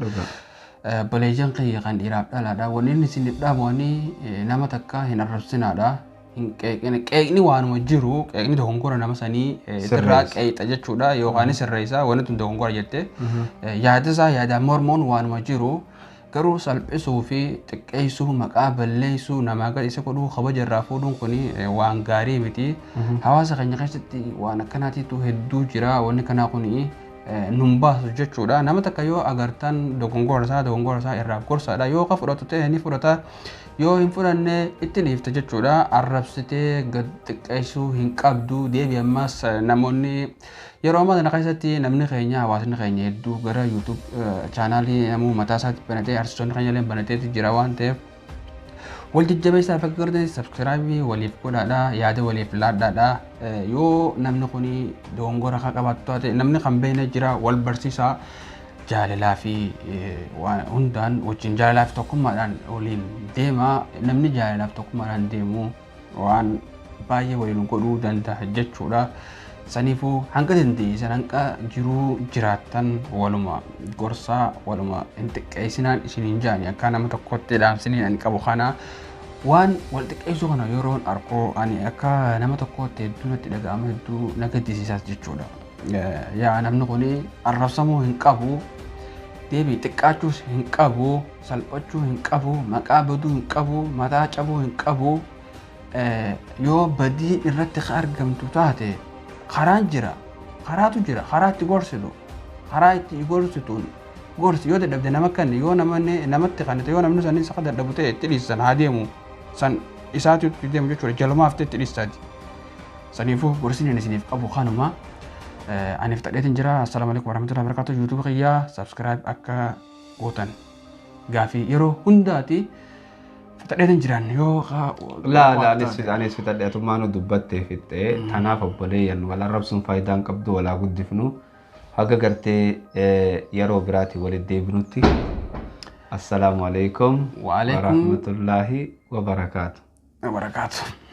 Obboleeyyan kiyya kan dhiiraaf dhalaadha. Wanni inni isin dhaamu wanni nama takka hin arrabsinaadha. Hin qeeqne qeeqni waanuma jiru qeeqni dogongora nama sanii irraa qeeqa jechuudha yookaan sirreessa wanni tun dogongora jette yaada isaa yaadaan mormuun waanuma jiru garuu salphisuu fi xiqqeessuu maqaa balleessuu namaa gad isa godhuu kabaja irraa fuudhuun kun waan gaarii miti. Hawaasa keenya keessatti waan akkanaatiitu hedduu jira wanni kanaa kun nun baasu jechuudha. Nama takka yoo agartan dogongora isaa irraa gorsaadha. Yoo ka fudhatu ta'e ni fudhata. Yoo hin fudhanne itti dhiifta jechuudha. Arrabsitee gad xiqqeessuu hin qabdu. Deebi ammas namoonni yeroo ammaa kana keessatti namni keenya hawaasni keenya hedduu gara YouTube chaanaalii namuu mataa isaatti banatee artistoonni keenya illee banateetu jira waan ta'eef wal jajjabeessaa bakka gartee subscribe waliif godhaadha yaada waliif laadhaadha yoo namni kun dogongora akka qabaatu taate namni kan beekne jira wal barsiisaa jaalalaa fi waan hundaan wajjin jaalalaa fi tokkummaadhaan waliin deema namni jaalalaa fi tokkummaadhaan deemu waan baay'ee waliin godhuu danda'a jechuudha. Saniifuu hanga dandeessan hanga jiruu jiraattan waluma gorsaa waluma hin xiqqeessinaan isiniin jaani akka nama tokkotti dhaamsiniin ani qabu kana waan wal xiqqeessuu kana yeroon arkoo ani akka nama tokkotti hedduu natti dhaga'ama hedduu na gaddisiisaas jechuudha. Yaa namni kun arrabsamuu hin qabu deebii xiqqaachuus hin qabu salphachuu hin qabu maqaa baduu hin qabu mataa cabuu hin qabu yoo badii irratti argamtu taate karaan jira karaatu jira karaa itti gorsitu karaa itti gorsituun Gorsi yoo dadhabde nama kanni yoo namni namatti kannite yoo namni sanis akka dadhabu ta'e itti dhiisan haa deemu san isaatu itti deemu jechuudha jalumaaf itti dhiisaati. Saniifuu gorsiin ani isiniif qabu kanuma. Aniif tadheetiin jira. Assalaamu alaikum warahmatullahi wabarakatuh. YouTube kiyyaa subscribe akka gootan gaafii yeroo hundaati fixadheetiin jiran yoo Laa laa anis fixadhe atummaa nu dubbattee fixxee tanaaf obboleeyyan wal arrabsuun faayidaan qabdu walaa guddifnu haga gartee yeroo biraati walitti deebinutti. Assalaamu alaikum Wa alaikum warahmatullaahi wabarakaatu. Wabarakaatu.